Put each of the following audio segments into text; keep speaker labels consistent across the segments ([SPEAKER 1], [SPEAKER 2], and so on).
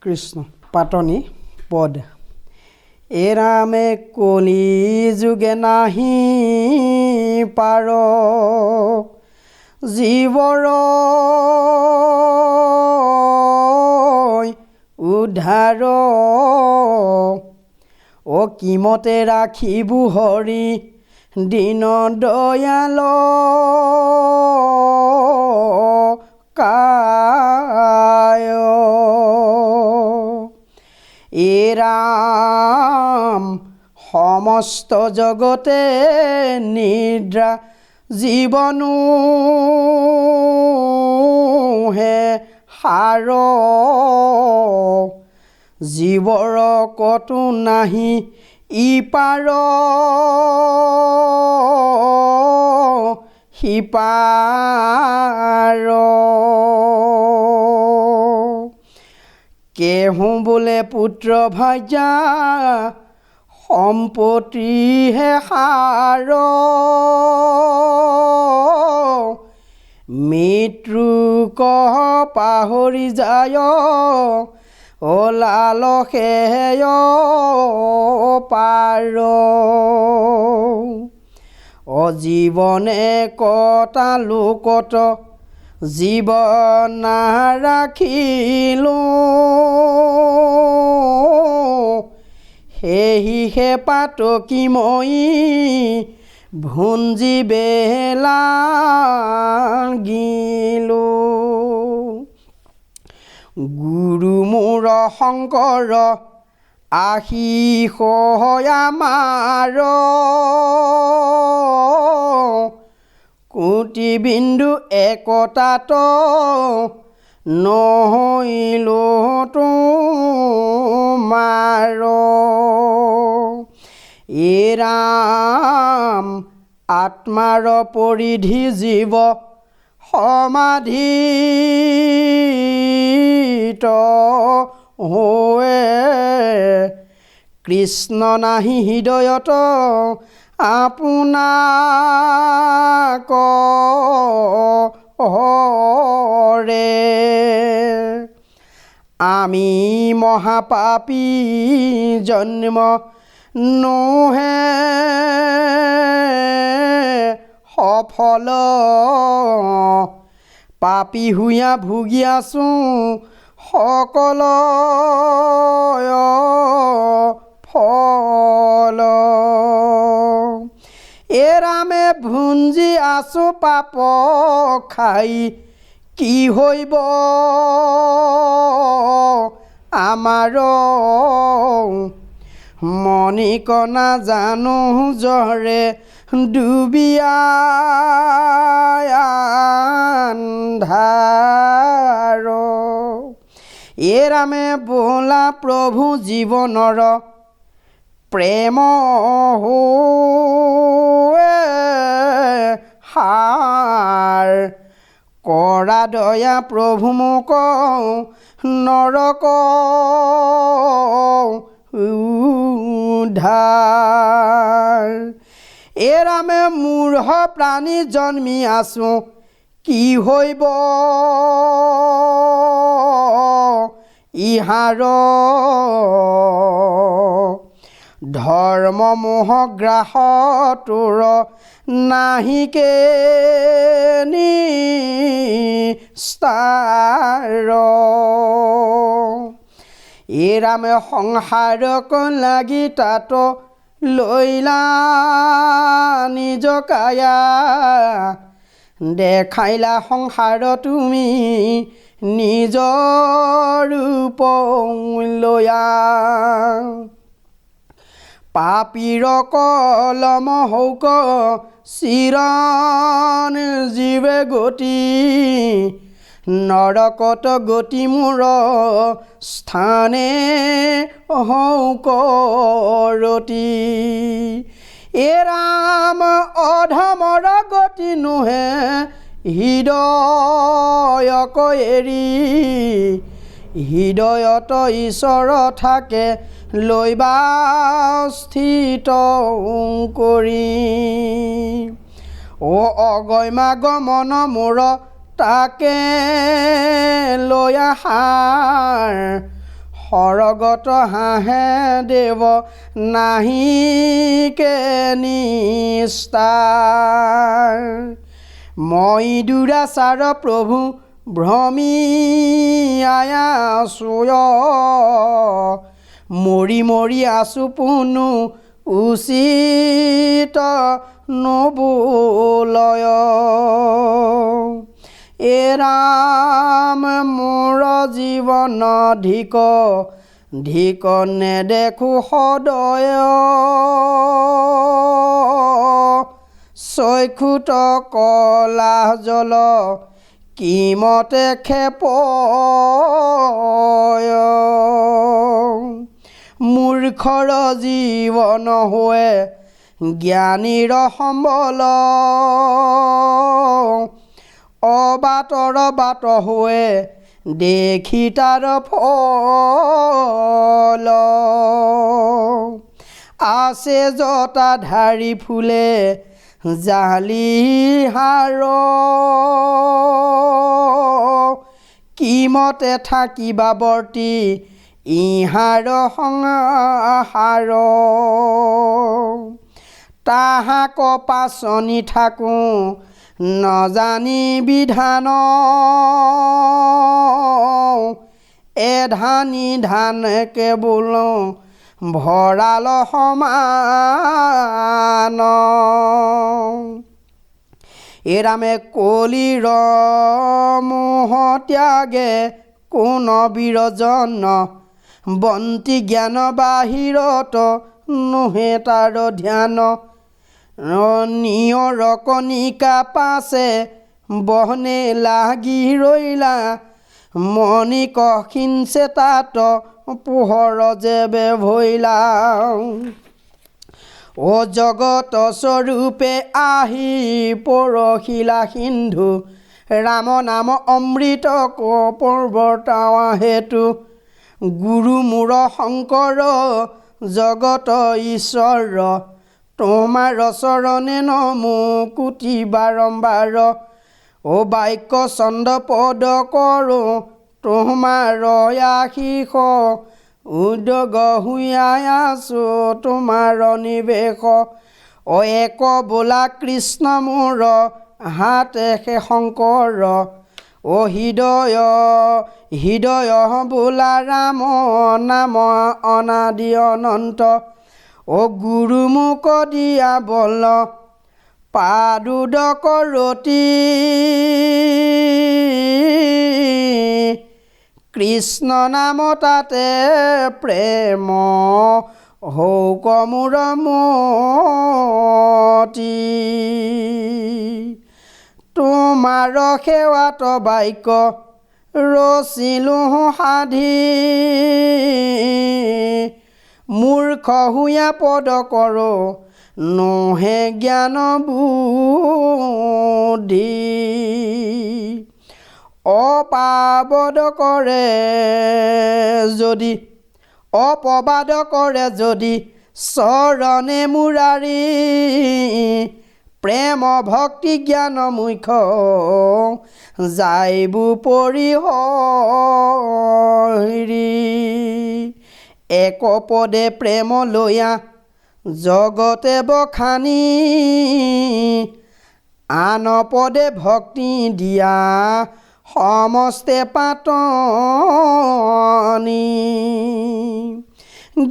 [SPEAKER 1] কৃষ্ণ। পাতনি পদ। এ ৰামে কলি যুগে নাহি পাৰ জীৱৰ উদ্ধাৰ, অ কিমতে ৰাখিবো হৰি দীন দয়াল কায়। এ ৰাম সমস্ত জগতে নিদ্ৰা জীৱনো হে সাৰ, জীৱৰ কতো নাহি ইপাৰ সিপাৰ। কেহো বোলে পুত্ৰ ভাৰ্যা সম্পত্তিহে সাৰ, মৃত্যুক পাহৰি যায় ওলাল সেয় পাৰ। অজীৱনে কটালো কত জীৱন নাৰাখিলোঁ, সেহিসে পাতকি মই ভুঞ্জিবে লাগিলোঁ। গুৰু মোৰ শংকৰ আশীষ আমাৰ, কোটি বিন্দু একতাত নহৈলো তোমাৰ। এ ৰাম আত্মাৰ পৰিধি জীৱ সমাধিত হোৱে, কৃষ্ণ নাহি হৃদয়ত আপোনাক হৰে। আমি মহাপাপী জন্ম নোহে সফল, পাপী হুয়া ভুগিয়াছো সকল ফল। এ ৰামে ভুঞ্জি আছো পাপ খাই কি হইব আমাৰ, মণিকণা জানো জৰে ডুবিয়া আন্ধাৰ। এ ৰামে বোলা প্ৰভু জীৱনৰ প্ৰেম হোৱে সাৰ, কৰা দয়া প্ৰভু মোক নৰক উদ্ধাৰ। এ ৰামে মূঢ় প্ৰাণী জন্মি আছো কি হইব ইহাৰ, ধৰ্ম মোহ গ্ৰাস তোৰ নাহিকে নিস্তাৰ। এ ৰামে সংসাৰক লাগি তাত লৈলা নিজ কায়া, দেখাইলা সংসাৰ তুমি নিজ ৰূপ লৈয়া। পাপীৰ কলম হৌক চিৰণ জীৱে গতি, নৰকত গতি মোৰ স্থানে হৌক ৰতি। এ ৰাম অধমৰ গতি নোহে হৃদয়ক এৰি, হৃদয়ত ঈশ্বৰ থাকে লৈবা স্থিত কৰি। অ অগম্যা গমন মোৰ তাকে লৈ আহাৰ, সৰগত হাঁহে দেৱ নাহিকে নিস্তাৰ। মই দুৰাচাৰ প্ৰভু ভ্ৰমি আয়াছো, মৰি মৰি আছো পুনু উচিত নবোলয়। এ ৰাম মোৰ জীৱন ধিক ধিক নেদেখো সদয়, চক্ষুত কলা জল কিমতে খেপয়। মূৰ্খৰ জীৱন হোৱে জ্ঞানীৰ সম্বল, অবাটৰ বাট হোৱে দেখি তাৰ ফল। আছে জটাধাৰী ফুলে জালি হাৰ, কিমতে থাকিবা বৰ্তি ইহাৰ সংসাৰ। তাহাক পাচনি থাকোঁ নজানি বিধান, এধানি ধান কেৱল ভঁৰাল সমান। এ ৰামে কলিৰ মোহ ত্যাগে কোন বীৰজন, বন্তি জ্ঞান বাহিৰত নোহে তাৰ ধ্যান। নিয়ৰ কণিকা পাছে বহনে লাগি ৰৈলা, মণিক সিঞ্চে তাত পোহৰ যেবে ভৈলা। অ জগত স্বৰূপে আহি পৰশিলা সিন্ধু, ৰাম নাম অমৃত পৰ্বতাৱা হেতু। গুৰু মোৰ শংকৰ জগত ঈশ্বৰ, তোমাৰ চৰণে নমো কোটি বাৰম্বাৰ। অ বাক্য চন্দ পদ কৰোঁ তোমাৰ আশীষ, উদ্যোগ হুইয়া আছো তোমাৰ নিবেশ। অ এক বোলা কৃষ্ণ মোৰ হাতে সে শংকৰ, অ হৃদয় হৃদয় বোলা ৰাম নাম অনাদি অনন্ত। অ গুৰু মোক দিয়া বল পাদুদক ৰতি, কৃষ্ণ নাম তাতে প্ৰেম হৌক মোৰ মতি। তোমাৰ সেৱাত বাক্য ৰচিলো সাধি, মূৰ্খ হুয়া পদ কৰোঁ নোহে জ্ঞান বুদ্ধি। অপাবদ কৰে যদি অপবাদ কৰে যদি চৰণে মুৰাৰী, প্ৰেম ভক্তি জ্ঞান মুখ্য যাইবো পৰিহৰি। এক পদে প্ৰেম লৈয়া জগতে বখানি, আন পদে ভক্তি দিয়া সমস্তে পাতনি।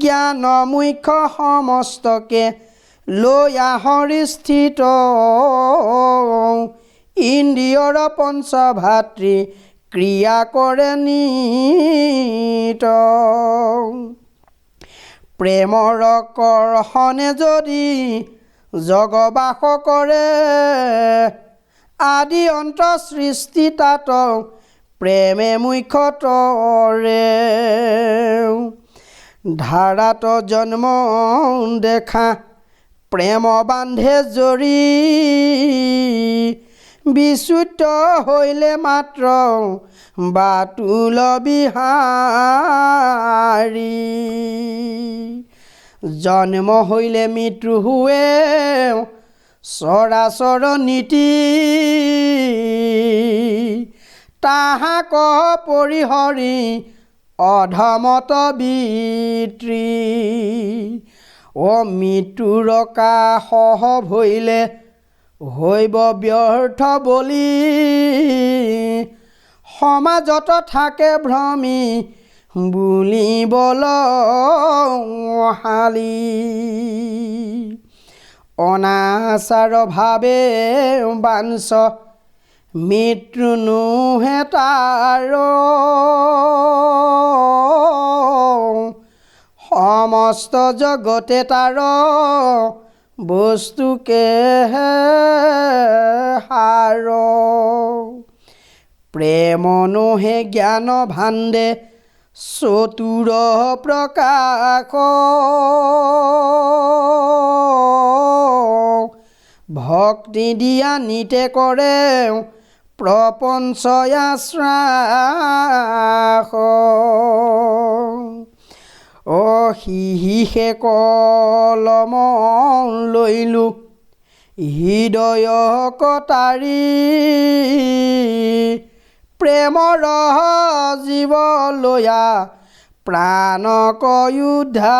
[SPEAKER 1] জ্ঞান মুখ্য সমস্তকে লৈয়া হৰি স্থিত, ইন্দ্ৰিয়ৰ পঞ্চভাতৃ ক্ৰিয়া কৰে নিত। প্ৰেমৰ কৰ্ষণে যদি জগবাস কৰে, আদি অন্ত সৃষ্টি তাত প্ৰেমে মুখ্য তৰে। ধাৰাত জন্ম দেখা প্ৰেম বান্ধে জৰি, বিচ্যুত হইলে মাত্ৰ বাতুল বিহাৰী। জন্ম হইলে মৃত্যু হুয়ে চৰাচৰ নীতি, তাহাক পৰিহৰি অধমত বিতৃ। অ মৃত্যুৰ কাষ ভৈলে হৈব ব্যৰ্থ বলি, সমাজত থাকে ভ্ৰমি বুলিবল শালি। অনাচাৰ ভাৱে বাঞ্ছ মৃত্যু নোহে তাৰ, সমস্ত জগতে তাৰ বস্তুকে সাৰ। প্ৰেম নোহে জ্ঞান ভাণ্ডে চতুৰ প্ৰকাশ, ভক্তি দিয়া নিতে কৰে প্ৰপঞ্চ আশ্বাস। অ সিহিসে কলম লৈলো হৃদয় কটাৰী, প্ৰেমৰ জীৱ লৈয়া প্ৰাণ উদ্ধাৰী।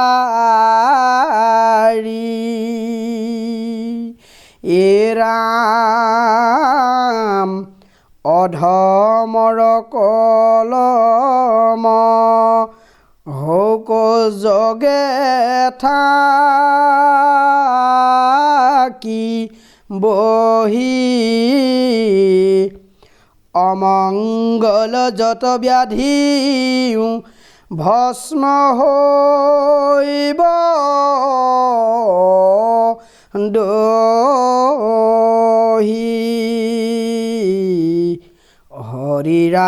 [SPEAKER 1] এ ৰাম অধমৰ কলম হৌক জগে থাকি বহি, অমংগল যত ব্যাধি ভস্ম হৈব দহি। হৰি ৰাম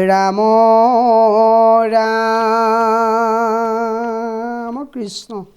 [SPEAKER 1] ৰাম ৰাম কৃষ্ণ।